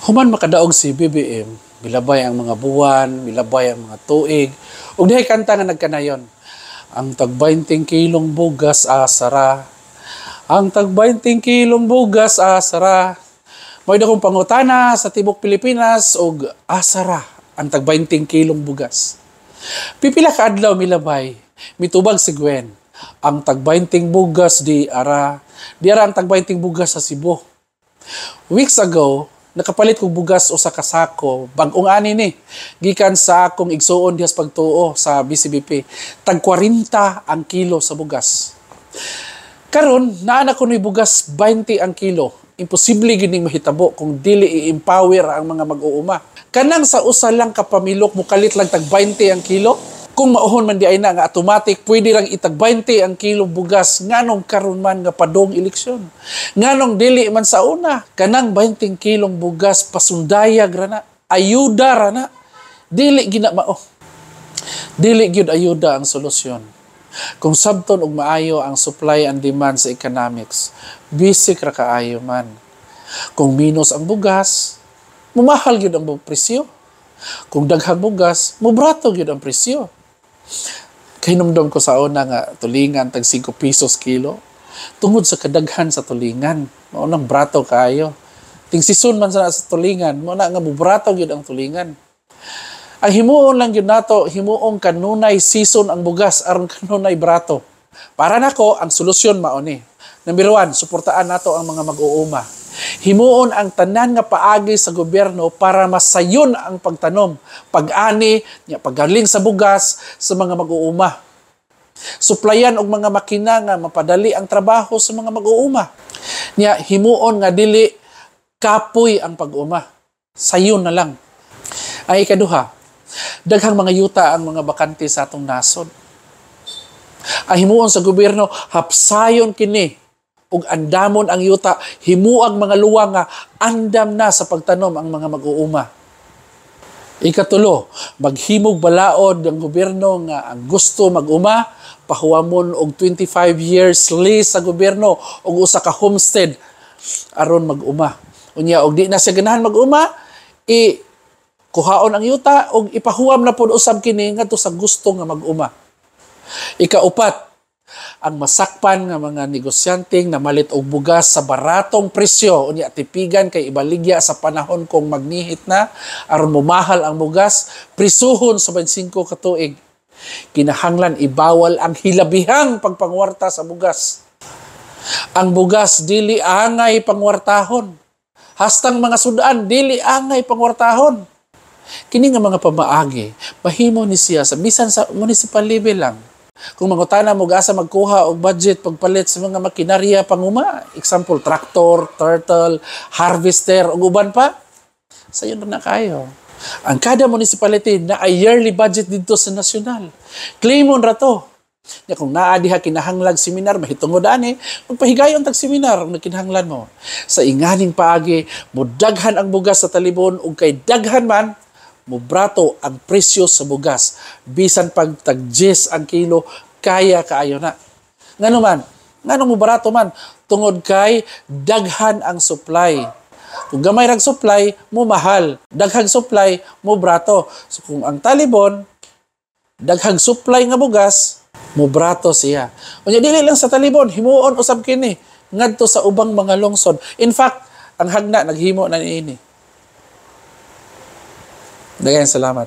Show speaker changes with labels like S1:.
S1: Human makadaog si BBM, milabay ang mga buwan, milabay ang mga tuig, ug dihay kanta nga nagkanayon. "Ang tag 20 kilong bugas asara. Ang tag 20 kilong bugas asara." May akong pangutana sa tibok Pilipinas og asara ang tag 20 kilong bugas. Pipila ka adlaw milabay, mitubag si Gwen. "Ang tag 20 bugas di ara. Di ara ang tag 20 bugas sa Cebu." Weeks ago, nakapalit kog bugas usa ka sako, bag-ong ani ni. Gikan sa akong igsuon dihas pagtuo sa BCBP. Tag 40 ang kilo sa bugas. Karon, naa na kuno'y bugas 20 ang kilo. Imposible gining mahitabo kung dili i-empower ang mga mag-uuma. Kanang sa usa lang ka pamilok mukalit lang tag 20 ang kilo. Kung mauhon man di ay na nga automatic pwede lang itag 20 ang kilo bugas, nganong karon man nga padong eleksyon? Nganong dili man sa una? Kanang 20 kilong bugas, pasundayag ra na, ayuda ra na. Dili gina mao. Dili gyud ayuda ang solusyon. Kung sabton og maayo ang supply and demand sa economics, basic ra kaayo man. Kung minus ang bugas, mumahal gyud ang presyo. Kung daghang bugas, mubrato gyud ang presyo. Kahinumdom ko sa una nga tulingan tag 5 pesos kilo. Tungod sa kadaghan sa tulingan, mao nang brato kaayo. Ting season man sa tulingan, mao na nga mubrato gyud ang tulingan. Ang himuon lang gyud nato, himuong kanunay season ang bugas aron kanunay brato. Para nako, ang solusyon mao ni. Number 1, suportaan nato ang mga mag-uuma. Himuon ang tanan nga paagi sa gobyerno para masayon ang pagtanom, pag-ani, nya paggaling sa bugas sa mga mag-uuma. Suplayan og mga makina nga mapadali ang trabaho sa mga mag-uuma. Nya himuon nga dili kapoy ang pag-uma. Sayon na lang. Ay ikaduha, daghang mga yuta ang mga bakante sa atong nasod. Ang himuon sa gobyerno, hapsayon kini ug andamon ang yuta, himuag mga luwang nga andam na sa pagtanom ang mga mag-uuma. Ikatulo, maghimog balaod ang gobyerno nga ang gusto mag-uma, pahuwamon og 25 years lease sa gobyerno og usa ka homestead aron mag-uma. Unya og di na siya ganahan mag-uma, i kuhaon ang yuta og ipahuwam na pod usab kini ngadto sa gusto nga mag-uma. Ikaupat, ang masakpan nga mga negosyanteng namalit og bugas sa baratong presyo, unya tipigan kay ibaligya sa panahon kung magnihit na aron momahal ang bugas, prisuhon sa 25 ka tuig. Kinahanglan ibawal ang hilabihang pagpangwarta sa bugas. Ang bugas dili angay pangwartahon. Hastang mga sudan dili angay pangwartahon. Kini nga mga pamaagi mahimo ni siya sa bisan sa municipal level lang. Kung mangutana mo asa magkuha og budget pagpalit sa mga makinarya panguma, example tractor, turtle, harvester ug uban pa, sayon na kayo. Ang kada municipality na ay yearly budget dito sa nasyonal. Claimon ra to. Nya kung naa diha kinahanglag seminar, mahitungod ani, magpahigayon tag seminar kung nagkinahanglan mo. Sa inganing paagi, mudaghan ang bugas sa talibon ug kay daghan man, mubrato ang presyo sa bugas. Bisan pag tag 10 ang kilo, kaya kaayo na. Ngano man? Ngano mo barato man? Tungod kay daghan ang supply. Kung gamay rag supply, mo mahal. Daghang supply, mo brato. So kung ang talibon, daghang supply nga bugas, mo brato siya. Unya dili lang sa talibon, himuon usab kini ngadto sa ubang mga lungsod. In fact, ang hagna naghimo na niini. Daghang salamat.